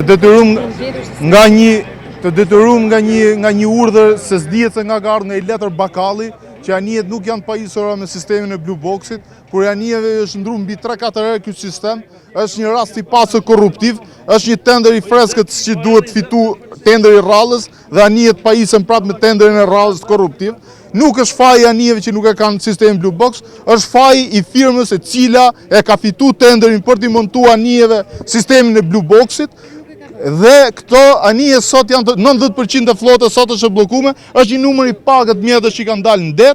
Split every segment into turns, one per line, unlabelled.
Të detyrum nga një të detyrum nga një nga një urdhër se s'dihet se nga ka ardhur nga një letër bakalli që anijet nuk janë pajisura me sistemin e Blue Boxit, kur anijeve është ndru mbi 3-4 herë ky sistem, është një rast i pastër korruptiv, është një tender i freskët që duhet fitu tender i rrallës dhe anijet pajisen prapë me tenderin e rrallës korruptiv. Nuk është faji i anijeve që nuk e kanë sistemin Blue Box, është faji i firmës e cila e ka fitu tenderin për t'i montu anijeve sistemin e Blue Boxit, dhe këto anije sot janë të 90% e flotës sot është e bllokume, është një numër i pakët mjetesh që kanë dalë në det.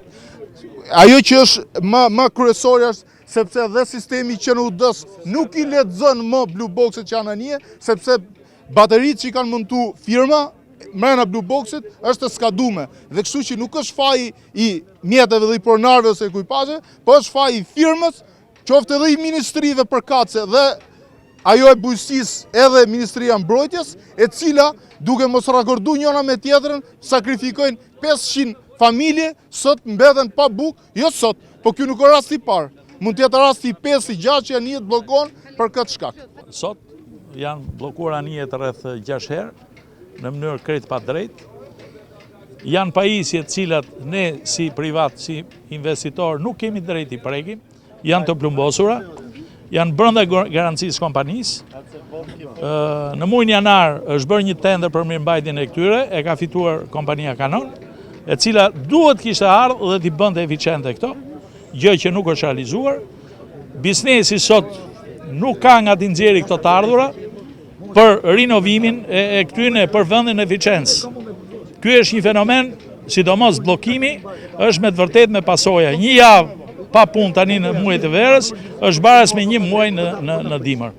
Ajo që është më më kryesore është sepse dhe sistemi i QNUD-s nuk i lexon më Blue Boxet që janë anije, sepse bateritë që i kanë montu firma mrena Blue Boxit është e skadume dhe kështu që nuk është faji i mjeteve dhe i pronarëve ose ekuipazheve, po është faji i firmës, qoftë edhe i ministrive përkatëse dhe ajo e bujqësisë edhe Ministria e Mbrojtjes, e cila duke mos rakordu njëra me tjetrën, sakrifikojnë 500 familje, sot mbeten pa bukë, jo sot, po ky nuk është rasti i parë. Mund të jetë rasti i 5, i 6 që anijet bllokohen për këtë shkak.
Sot janë bllokuar anijet rreth 6 herë në mënyrë krejt pa drejtë. Janë pajisje të cilat ne si privat, si investitor nuk kemi drejt i prekim, janë të plumbosura, janë brenda garancisë kompanisë. Në muajin janar është bërë një tender për mirëmbajtjen e këtyre, e ka fituar kompania Canon, e cila duhet kishte ardhur dhe t'i bënte eficiente këto, gjë që nuk është realizuar. Biznesi sot nuk ka nga t'i nxjerrë këto të ardhura për rinovimin e, e këtyne për vendin e eficiencës. Ky është një fenomen, sidomos bllokimi, është me të vërtet me pasoja. Një javë pa punë tani në muajt e verës, është baras me një muaj në, në, në dimër.